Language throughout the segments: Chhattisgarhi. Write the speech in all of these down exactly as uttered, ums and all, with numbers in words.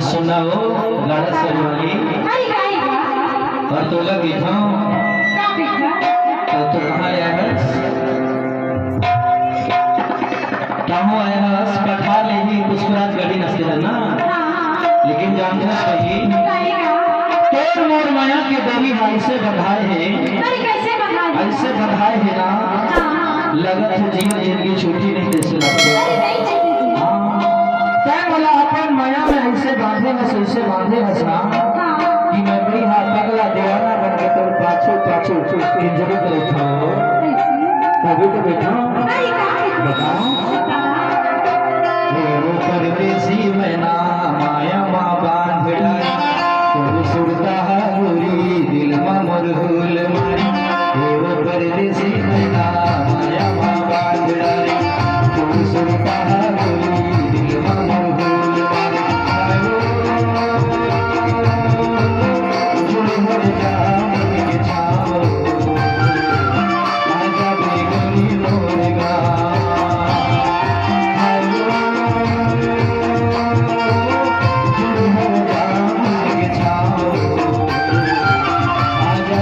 सुनना हो, गाड़ा सर वाली। अरे, गाई गा। अउ तोला कहिथंव। का कहिथंव? अउ तैं कहाँ आय हस? कहाँ आय हस? पठार ले ही पुष्पराज गढ़ी नस्ते है ना? हाँ, हाँ। लेकिन जानथस कहीं? गाई गा। तोर मोर मया के डोरी ह अइसे बंधाय हे। अरे, कइसे बंधाय हे? अइसे बंधाय हे ना? हाँ, हाँ। लगत हे जीवन जिनगी छूटी नहीं, तइसे लगथे। अरे, नहीं छूटी। हाँ। तैं मोला अपन मया में अइसे बांधे हस, अइसे बांधे हस ना, हाँ। कि मैं बइहा पगला दीवाना बन के तोर पाछू, पाछू इंजरी करत हंव। अइसे? तभी तो बैठा हूँ। अरे, का है? बताओ। बताओ। ओ परदेसी मैना, माया मा बांध डारे, तोर सुरता ह गोरी दिल मा मोर हुल मारे। ओ परदेसी मैना, माया मा बांध डारे, तोर सुरता ह गोरी दिल मा मोर हुल मारे। जुड़ हो जा मन के छाव, आजा बेगनी मोर गाँव। जुड़ हो जा मन के छाव, आजा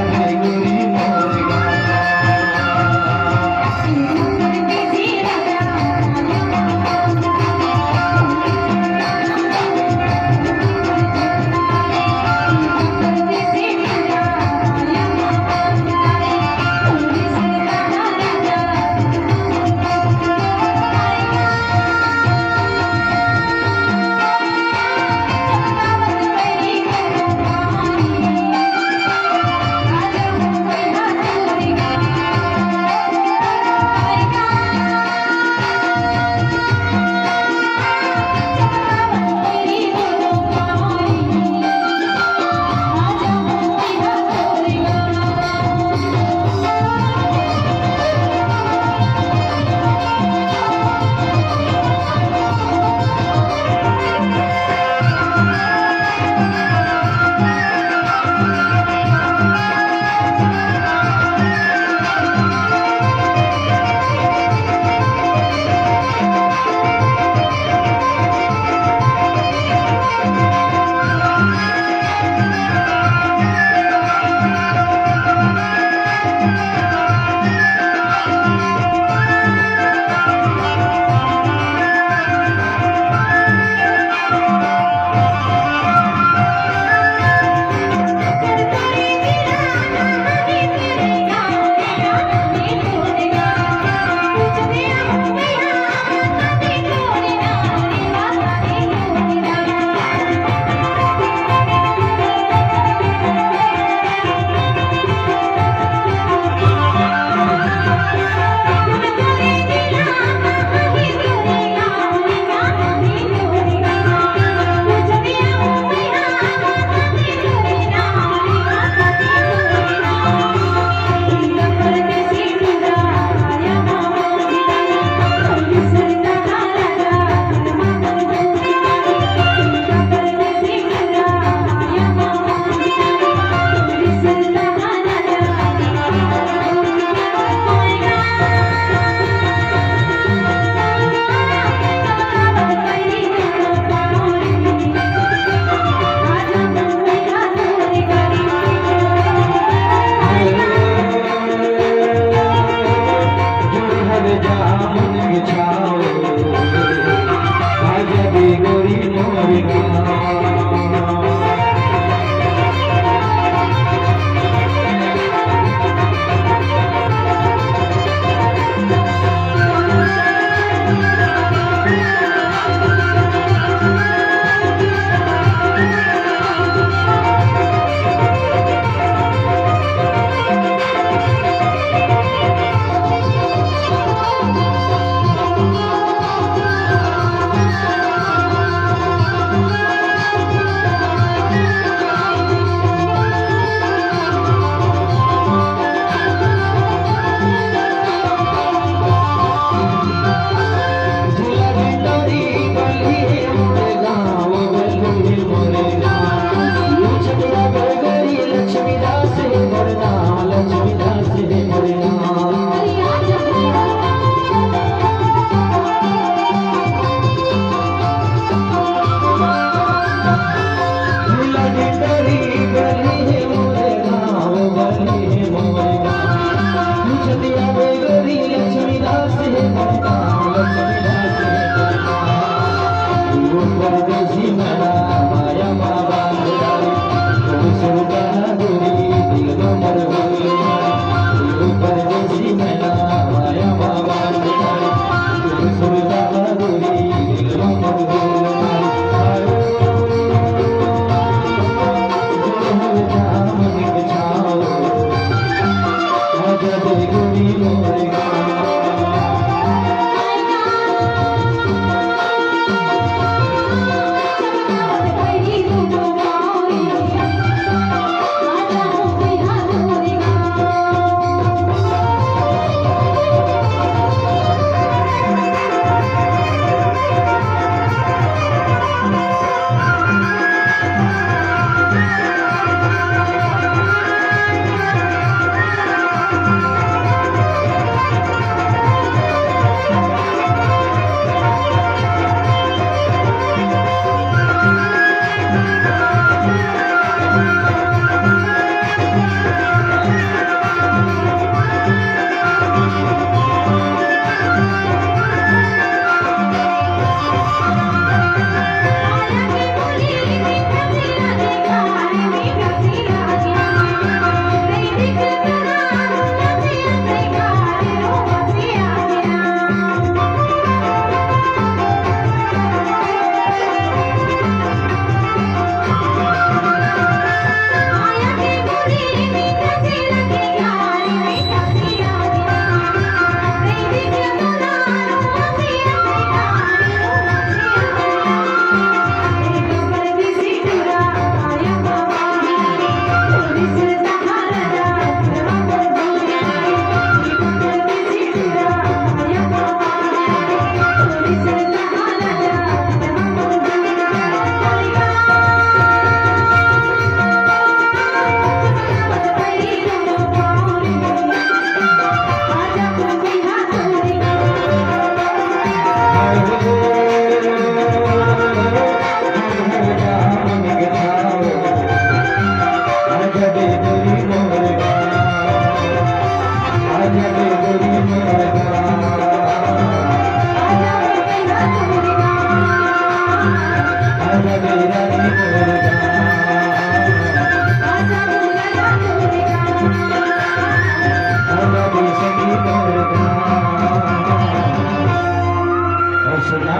और सुना,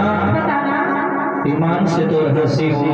ईमान से तो हंसी हो।